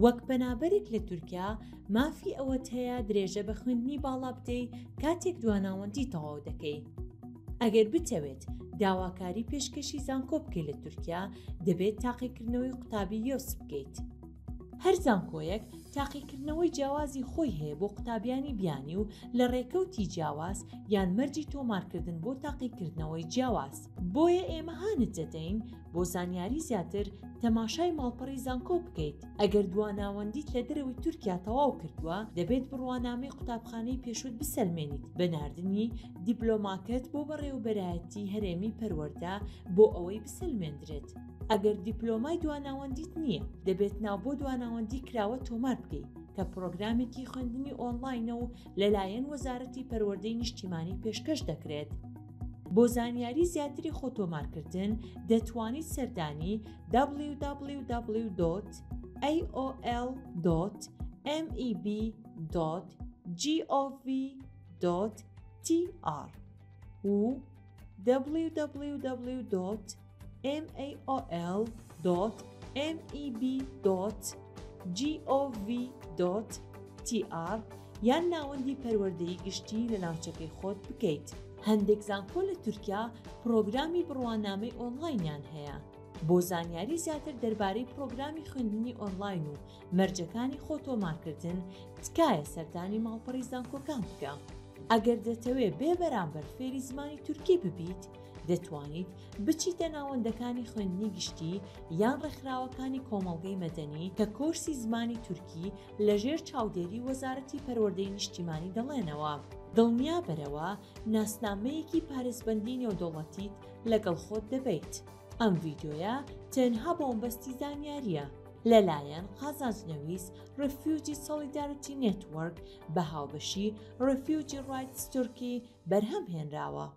وەک پەنابەرێک لە تورکیا مافی ئەوەت هەیە درێژە بە خوێندنی باڵا بدەی کاتێک دواناوەندی تەواو دەکەی. ئەگەر بتەوێت داواکاری پێشکەشی زانکۆ بکەی لە تورکیا دەبێت تاقیکردنەوەی قوتابی یۆس بکەیت. هەر زانکۆیەک تاقیکردنەوەی جیاوازی خۆی هەیە بۆ قوتابیانی بیانی و لە ڕێکەوتی جیاواز یان مەرجی تۆمارکردن بۆ تاقیکردنەوەی جیاواز. بۆیە ئێمە هانت دەدەین بۆ زانیاری زیاتر تەماشای ماڵپەڕی زانکۆ بکەیت. ئەگەر دواناوەندیت لە دەرەوەی تورکیا تەواو کردووە، دەبێت بڕوانامەی قوتابخانەی پێشووت بسەلمێنیت بە ناردنی دیپلۆماکەت بۆ بەڕێوەبەرایەتی هەرێمی پەروەردە بۆ ئەوەی بسەلمێندرێت. ئەگەر دیپلۆمای دواناوەندیت نییە، دەبێت ناو بۆ دواناوەندی کراوە تۆمار بکەیت کە پڕۆگرامێکی خوێندنی ئۆنلاینە و لەلایەن وەزارەتی پەروەردەی نیشتیمانی پێشکەش دەکرێت. بۆ زانیاری زیاتری خۆتۆمارکردن دەتوانیت سەردانی www.aol.meb.gov.tr و www.maol.meb.gov.tr یان ناوەندی پەروەردەی گشتی لە ناوچەکەی خۆت بکەیت. هەندێک زانکۆ لە تورکیا پڕۆگرامی بڕوانامەی ئۆنلاینیان هەیە. بۆ زانیاری زیاتر دەربارەی پڕۆگرامی خوێندنی ئۆنلاین و مەرجەکانی خۆتۆمارکردن تکایە سەردانی ماڵپەڕی زانکۆکان بکە. ئەگەر دەتەوێ بێ بەرامبەر فێری زمانی تورکی ببیت، دەتوانیت بچیتە ناوەندەکانی خوێندنی گشتی یان ڕێکخراوەکانی کۆمەڵگەی مەدەنی کە کۆرسی زمانی تورکی لەژێر چاودێری وەزارەتی پەروەردەی نیشتیمانی دەڵێنەوە. دڵنیابەرەوە ناسنامەیەکی پارێزبەندی نێودەوڵەتیت لەگەڵ خۆت دەبەیت. ئەم ڤیدیۆیە تەنها بۆ مەبەستی زانیارییە. لەلایەن قازانجنەویست Refugee Solidarity Network بە هاوبەشی Refugee Rights Turkey بەرهەم هێنراوە.